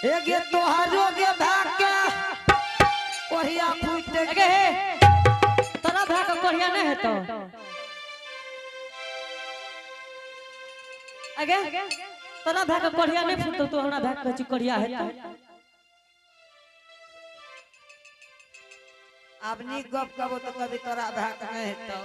एगे तोहरो गे भाग के कोढ़िया फूट एगे हे, तोरा भाई के कोढ़िया नहीं हेतौ। अगे तोरा भाई के कोढ़िया नहीं फूटतो, तू हमरा भाई के कहै छी कोढ़िया हेतौ। आब नीक गप कहबो तो कभी तोरा भाग के नहीं हेतौ।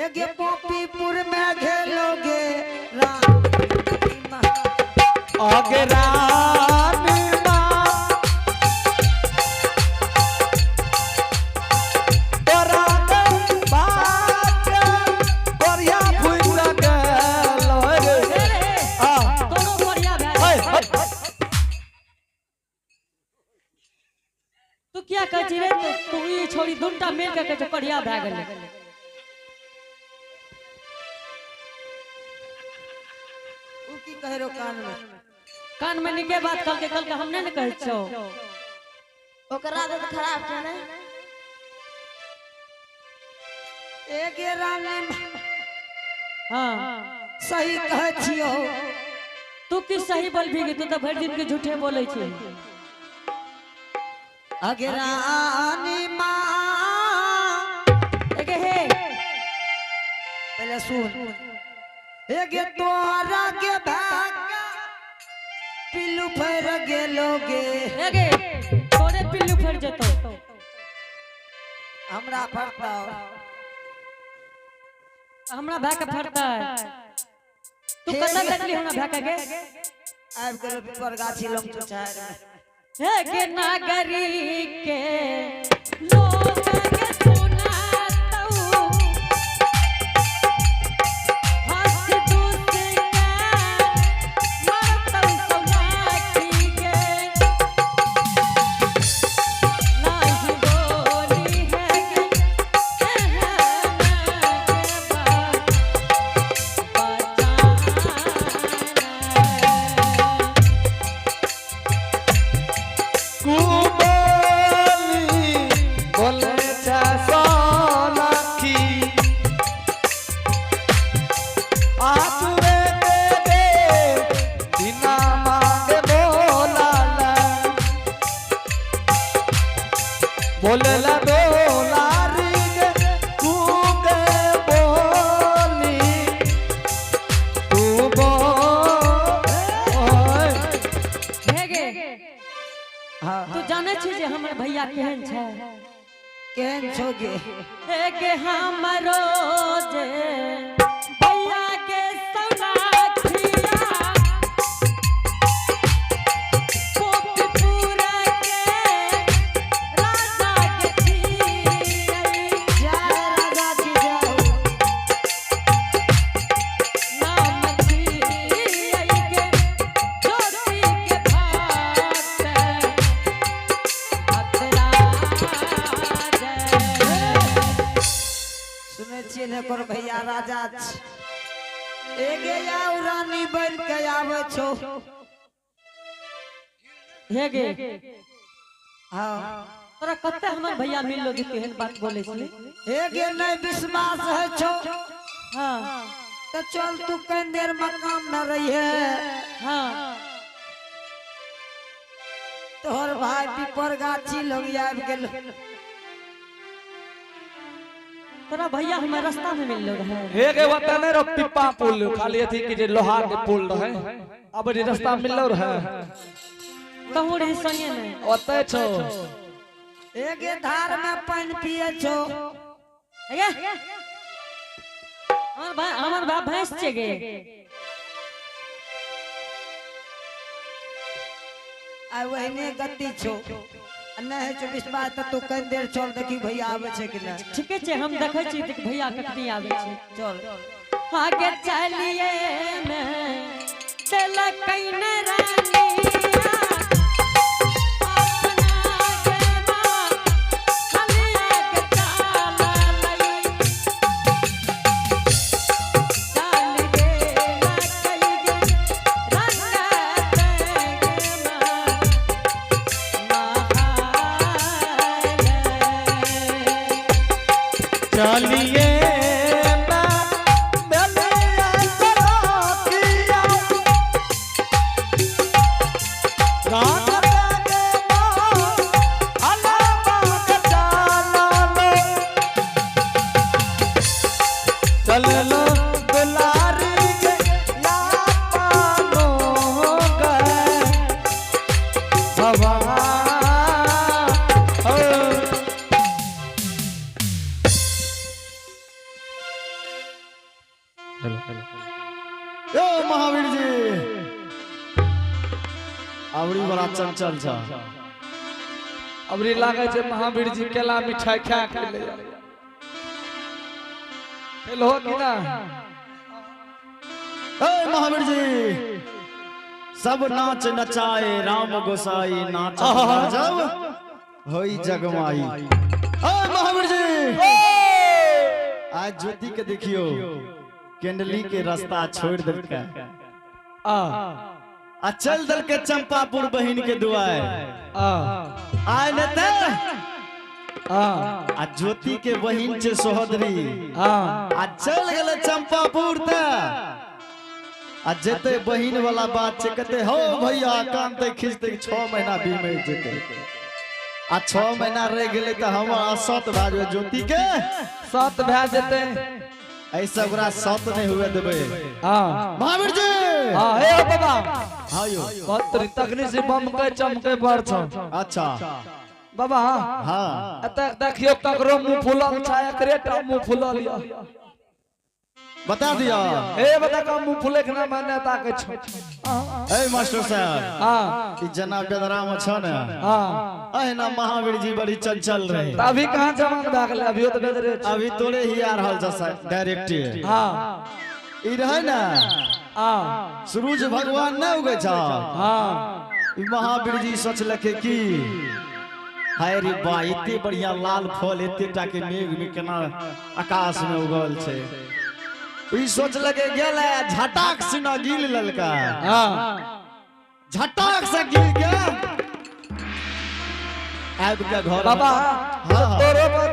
एगे पोपीपुर में घेलोगे राम आगे रानी माँ तोरा के बाप कोरिया फूट गेलो रे। हे रे, आ तोरो कोढ़िया भए हे, गेलौ। हे। तू किया कहै छी रे? तू ई छोड़ी दुनटा मिल के कहै छै कोढ़िया भए गेलै। उ की कहे रो कान में? कान में निके बात कहलकै, कहलकै हम नहि ने कहै छियौ। ओकरा आदत खराब छै ने। एगे रानी हाँ, सही कहै छियौ। तू की सही बोलबी? तू तऽ भरि दिन के झूठे बोलै छी। अगे रानी माँ एगे हे, पहले सुन। एगे तोरा के भाग पिल्लू फैर गेलोगे। एगे तोरे पिल्लू फरि जेतौ। हमरा फरतौ? हमरा भाय के फरतै? तू कतऽ देखली हमरा भाय के गे? आबि गेलो पिपर गाछी लग चुचार में। हे गे नागरी के लोग के सुनातौ, हंस दुस के मरतौ सौलाखी के। नाही बोली है गे एहन के बात बचाना। कुबोली बोले छै सोलखी आचुरे दे दे बिना मांगे बोलाला बोलला डोलारी गे तू गे बोली तू बोल। हे गे, हाँ। तू जानै छी जे हमर भैया केहन छै? केहन छोगे? हे गे हमरो जे भैया के सौलाखिया, पोपपुर के राजा के छियै। जय राजा की जय। नाम छियै गे ज्योति के भक्त भक्तराज। सुनै छियै ने, एकर भैया राजा छै। एगे आउ रानी बन के आबै छौ। हे गे, हाँ। तोरा कते हमर भैया मिललो जे तेहन बात बोलै छी? एगे नहीं विश्वास है छौ तो चल तू कहीं देर मकान में रहिए। तोहर भाई पिपर गाछी लोग आबि गेल। तोरा भैया हमर रास्ता में मिललो रहे? हे गे, ओतऽ नहि रहो पिप्पा पुल, खाली अथी की जे लोहा के पुल रहे, अब जे रास्ता मिललो रहे। कहूँ रही संगे में। ओतै छौ। एगे धार में पानि पिए छौ। हे गे, हमर भाई भैंस छै गे। आ ओहने गति छौ। आ नहि होइ छौ विश्वास तऽ तू कनि देर चल, देखी भैया आबै छै कि नहि। ठीके छै, हम देखै छी कि भैया कखनी आबै छै। चल। आगे चलिए में देलकै ने रानिया अपना गे माँ हलिया के चाल लई, चाल देलकै गे रंगत गे माँ महाल। चलिए मैं मिलिया सलाखी। ए महावीर जी, आवड़ी बड़ा चंचल छ। अबरी लागे छै महावीर जी केला मिठाई खा के ले। खेलो कि ना? ए महावीर जी, सब नाच नचाए राम गोसाई, नाच जब होई जगमाई। ए महावीर जी, आज ज्योति के देखियो केंडली के रास्ता छोड़ देलकै आ आ चल देलकै चंपापुर बहिन के दुआर। आ आय न ते आ आ ज्योति के बहिन छे सोहदरी आ आ चल गेलै चंपापुर ते आ जेते बहिन वाला बात छे, कहते हो भैया कानते खींचते 6 महीना बीमे जेते आ 6 महीना रह गेलै त हमर असत भए जेबै ज्योति के। सत भए जेतै। ऐसा ओकरा सत नहीं हुए देबै। हाँ महावीर जी। हाँ हे हो बाबा। हाँ यो। बहुत तकनी से बम के चमके पर छौ। अच्छा। बाबा। हाँ। एतऽ देखियो ककरो मुंह फुलल छै, एकरे टा मुंह फुलल या। बता दिया। हे बता का मुंह फुले के ना मान्यता के छौ। ए मास्टर साहब। हाँ। ई जना बेदरा में छ ने। हाँ। अहिना महावीर जी बड़ी चंचल रहे। त अभी कहाँ जवान भए गेलै, अभियो तऽ बेदरे छै। अभी तोरे ही आ रहल छ डायरेक्ट। हाँ। ई रहे ना। हाँ। सूरज भगवान न उगे छ। हाँ। ई महावीर जी सोचलकै कि हाय रे बा, एते बढ़िया लाल फल एते टा के मेघ में केना आकाश में उगल छै। ई सोचलकै गेलै झटाक से न गिल ललका। हाँ। झटाक से गिल के आबि के घर में- बाबा। हाँ, हाँ। तोरो पर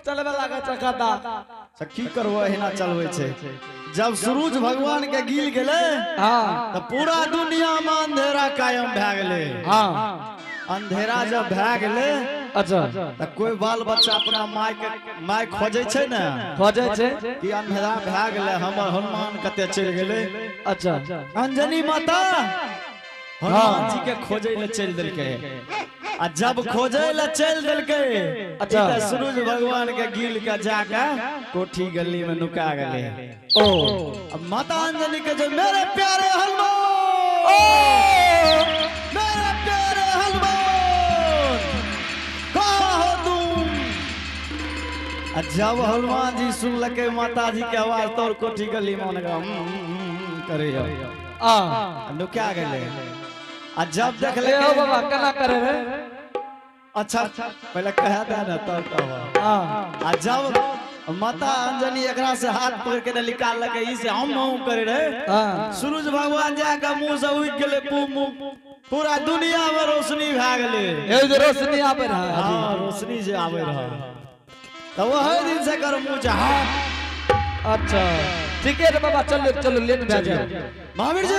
चलबे लागै छै गद्दा। से की करबो, एहिना चलबै छै। जब सूरज भगवान के गिल गेलै हाँ। तऽ पूरा दुनिया में अंधेरा कायम भए गेलै। हाँ। अंधेरा जब भए गेलै अच्छा। तऽ कोई बाल बच्चा अपना माय के माय खोजै छै ने खोजै छै कि अंधेरा भए गेलै, हमर हनुमान कते चलि गेलै। अच्छा। अंजनी माता हनुमान जी के खोजै लए चलि देलकै आ जब खोजै लए चलि देलकै अच्छा। तऽ सूरज भगवान के गिल के जाके कोठी गली में नुका गेलै। ओ। अब माता अंजनी के जो मेरे प्यारे हनुमान, मेरे प्यारे हनुमान कहाँ हो तुम? आ जब हनुमान जी सुनलकै माता जी के आवाज तोर कोठी गली में करे आ नुका गेलै। आ जब देखलकै ए हो बाबा केना करे रे? अच्छा पहले कह दे ना तब कहब। हाँ। आ जब माता अंजनी एकरा से हाथ पकड़ के निकाललकै, ई से हम हम करे रहे। हाँ। सूरज भगवान जाके मुंह से उगि गेलै, पूरा दुनिया में रोशनी भए गेलै। ए जे रोशनी आबे रहा। हाँ, रोशनी जे आबे रहा तऽ वही दिन से कर मुंह से हाँ। अच्छा ठीक है रे बाबा, चलो चलो लेट भए जाए। महावीर जी।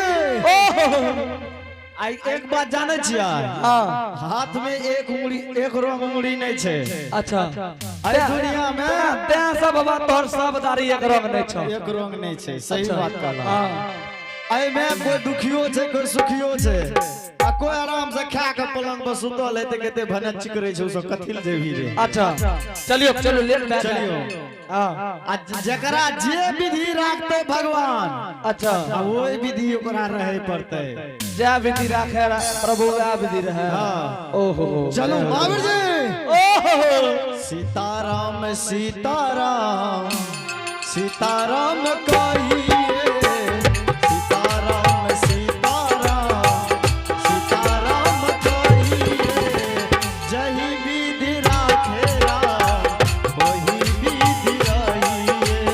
ओहो। आई एक बात जानै छियै? हाँ। हाथ में एक उंगली, एक रंग उंगली नहीं छै। अच्छा। अरे दुनिया में तें सब बाबा तोहर सब दाढ़ी एक रंग नहीं छौ। एक रंग नहीं छै, सही अच्छा। बात कहला। हाँ। एहिमे कोई दुखियो छै, कोई सुखियो छै आ कोई आराम से खा के पलंग पर सुतल है तऽ कते भने चिकरै छै, ओ सब कथिल जेबही रे। अच्छा चलियो चलो लेट भए जाए। चलियो। हाँ। आ जकरा जे विधि राखते भगवान अच्छा। आ ओहि विधि ओकरा रहे पड़तै। जय विधि राखे प्रभु वह विधि रहे। हाँ। ओहो। चलू महावीर जी। ओहो। सीताराम सीताराम सीताराम कहिए, सीताराम सीताराम सीताराम कहिए, जही विधि राखे राम वही विधि रहिए,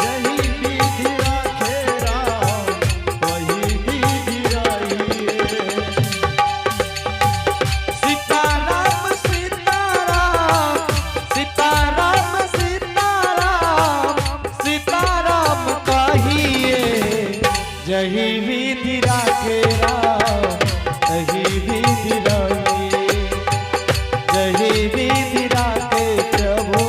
जही विधि राखे राम वही विधि रहिए। सीताराम सीताराम सीताराम सीताराम सीताराम कहिए, जही विधि राखे राम तही विधि रहिए, जही विधि राखे प्रभु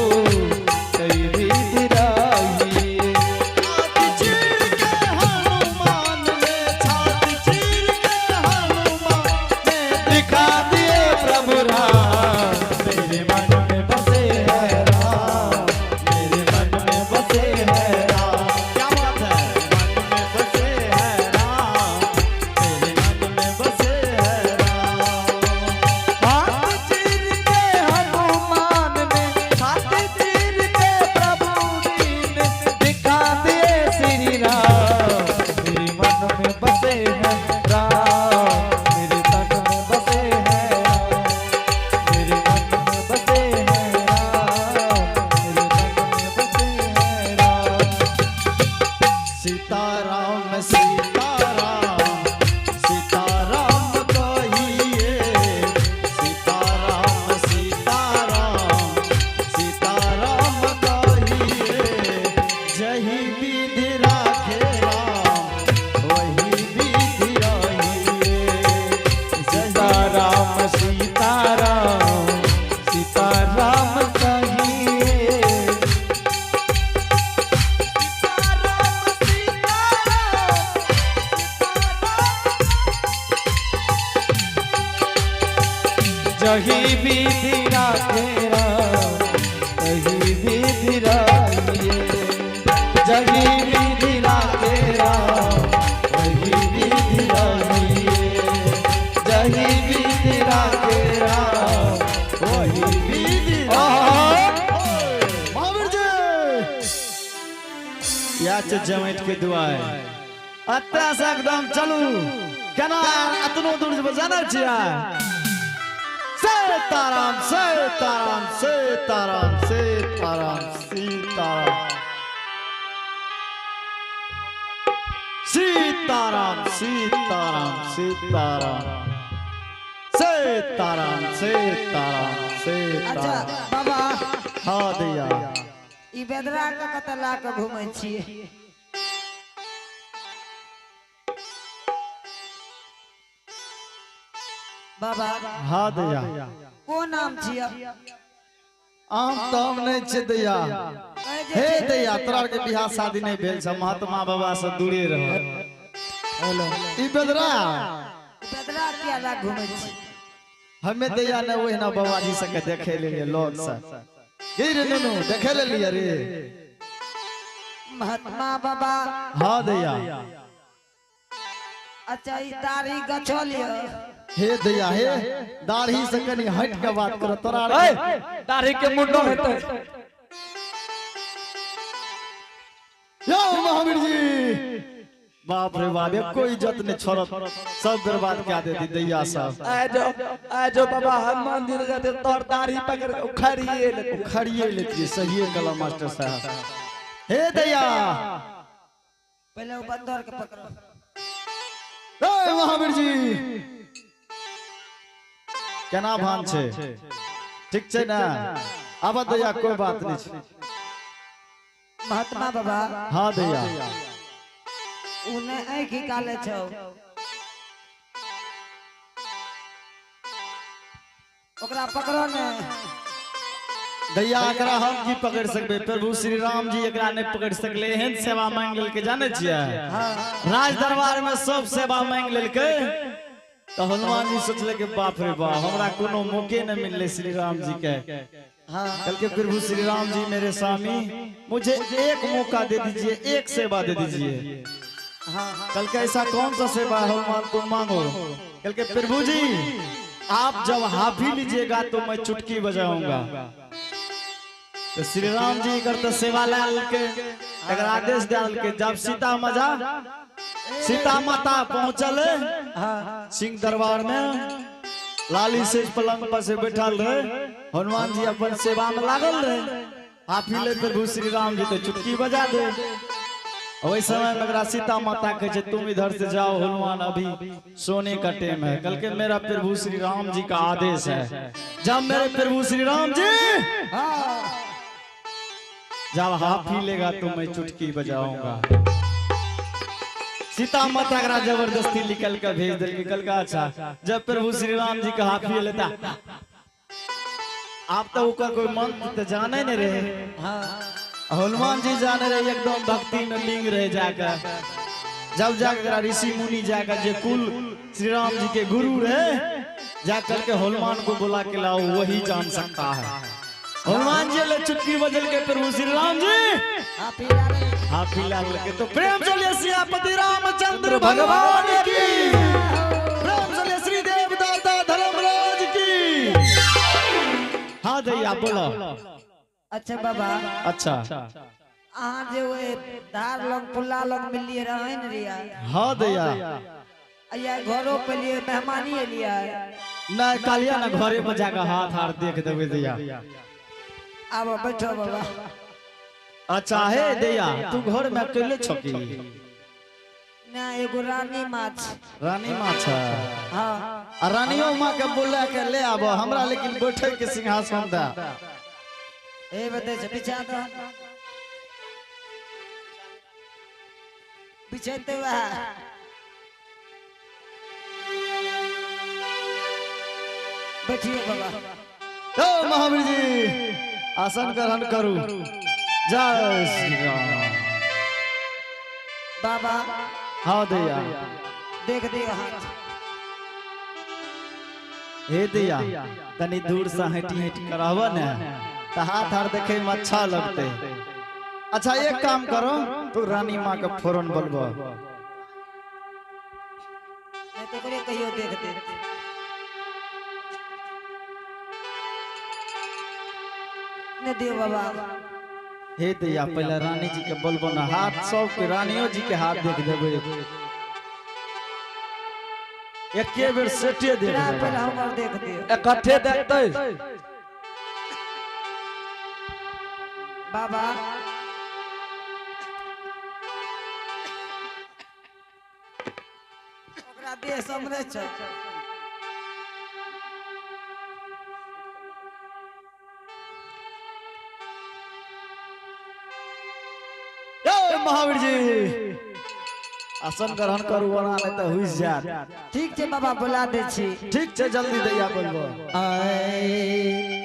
तही विधि रहिए। छाती चीर के हनुमान ने, छाती चीर के हनुमान ने दिखा दिए प्रभु राम, मेरे मन में बसे है राम, मेरे मन में बसे है राम। क्या बात है, मन में बसे जही विधि राखे राम तही विधि रहिए। जही विधि राखे राम तही विधि रहिए। जही विधि राखे राम वही विधि आहा। महावीर जी, या छै जमैट के दुआ है। अतः से एकदम चलू केना अतनो दूर से जानै छियै। सीताराम सीताराम सीताराम सीताराम सीताराम सीताराम सीताराम सीताराम सीताराम सीताराम अच्छा सीताराम। बाबा, हाँ दैया। ई बेदरा के कतऽ ला के घूमै छियै? बाबा। हाँ दैया। कोन नाम छियै? आम तो हम नहीं छे दैया। कहै जे हे छै। दैया, तोरा आर के बियाह शादी नहीं भेल छ, महात्मा बाबा से दूरे रह। ई बेदरा। बेदरा किया ला घूमै छी? हमें दैया ने ओहिना बाबा जी सबके देखे लेलिए लोग से। गे रे नुनू, देखे लेलिए रे। महात्मा बाबा। हाँ दैया। अच्छा, ई दाढ़ी गछल यऽ? हे दैया, हे दाढ़ी से कनी हट के बात करो तोरा आर ए, दाढ़ी के मुंडन हेतै। यो महावीर जी, बाप रे बाप, एको इज्जत नहीं छोड़त, सब बर्बाद क्या दे दी दैया सब। आय जो, आय जो बाबा हनुमान जी रहते तोर दाढ़ी पकड़ के उखाड़िए लेते। उखाड़िए लेती। सही कला मास्टर साहब। हे दैया। पहले वो बंदर के पकड़ो। ए महावीर जी, केना भान छे? ठीक छे ना? आब दैया, कोई बात नहीं छे। महात्मा बाबा। हाँ दैया। उ ने आँखि काले छौ, ओकरा पकड़ो ने। दैया, एकरा हम की पकड़ सकबे? प्रभु श्री राम जी एकरा नहीं पकड़ सकले। एहन सेवा मांग लेलकै, जानै छियै? राज दरबार में सब सेवा मांग लेलकै तो हनुमान जी सोचले कि बाप रे बाप, हमरा कोनो मौके न मिलले श्री राम जी के। कल के प्रभु श्री राम जी मेरे स्वामी, मुझे एक मौका दे दीजिए, एक सेवा दे दीजिए। कल के ऐसा कौन सा सेवा है हनुमान, तुम मांगो? कल के प्रभु जी, आप जब हाफी लीजिएगा तो मैं चुटकी बजाऊंगा। तो श्री राम जी करते सेवा लाल के अगर आदेश डाल के जब सीता माता पहुंचल सिंह दरबार में, लाली से पलंग पर से बैठल रहे, हनुमान जी अपन सेवा में लागल रहे। हाफी ले प्रभु श्री राम जी तो चुटकी बजा दे। वही समय में अगर सीता माता कहे छे, तुम इधर से जाओ हनुमान, अभी सोने का टाइम है। कल के मेरा प्रभु श्री राम जी का आदेश है, जब मेरे प्रभु श्री राम जी जब हाफी लेगा तो मैं चुटकी बजाऊंगा। सीता माता करा जबरदस्ती निकल के भेज दिल। कल का अच्छा, जब प्रभु श्री राम जी का हाफी लेता, आप तो ओकर कोई मंत्र तो जाने नहीं रहे। हनुमान जी जाने रहे, एकदम भक्ति में लिंग रहे जाकर। जब जाकर ऋषि मुनि जाकर जे कुल श्री राम जी के गुरु रहे, जाकर के हनुमान को बुला के लाओ, वही जान सकता है। हनुमान जी ले चुटकी बजल के प्रभु श्री राम जी हाफी लाल के। तो प्रेम चलिए सियापति रामचंद्र भगवान की, प्रेम चलिए श्री देव दाता धर्मराज की। हाँ दैया, बोलो। अच्छा बाबा। अच्छा। अहाँ जे ओहि धार लग पुल्ला लग मिलिए रहे ने रिया? हाँ दैया। अया घरो पे लिए मेहमानी एलिया? नहीं, कालिया ना घरे पर जाकर हाथ हाथ देख देवे दैया। आब बैठो बाबा। अच्छा हे दैया, तू घर में अकेले छकी? ना, एगो रानी माछ। रानी माछ? हाँ। आ रानियों माँ के बोला के ले आबो हमरा, लेकिन बैठे के सिंहासन दा। ए बते छै पीछा तो बिछेते वह। बैठिए बाबा। ओ महावीर जी, आसन ग्रहण करू। जय श्री राम। बाबा। हाँ दैया। देख दियो हाथ। हे दैया तनी दूर से हटी हटी करहब ने त हाथ हार देखे में अच्छा लगते। अच्छा एक काम करो, तू रानी माँ के फोरन बोलबो। नहीं तो ओकरे कहियो देख दे। नहीं दियो बाबा। हे दैया पहले रानी जी के बोलबो ना, हाथ सब के रानियों जी के हाथ देख देबे। एके बेर सेटे देख ना देबै। पहले हमर देख दियो। इकट्ठे देखते। बाबा ओकरा देह समरे छै। ए महावीर जी आसन ग्रहण करू, ओना नहीं तो हुइस जात। ठीक छै बाबा, बोला दे छी। ठीक छै, जल्दी दैया बोलबो। आए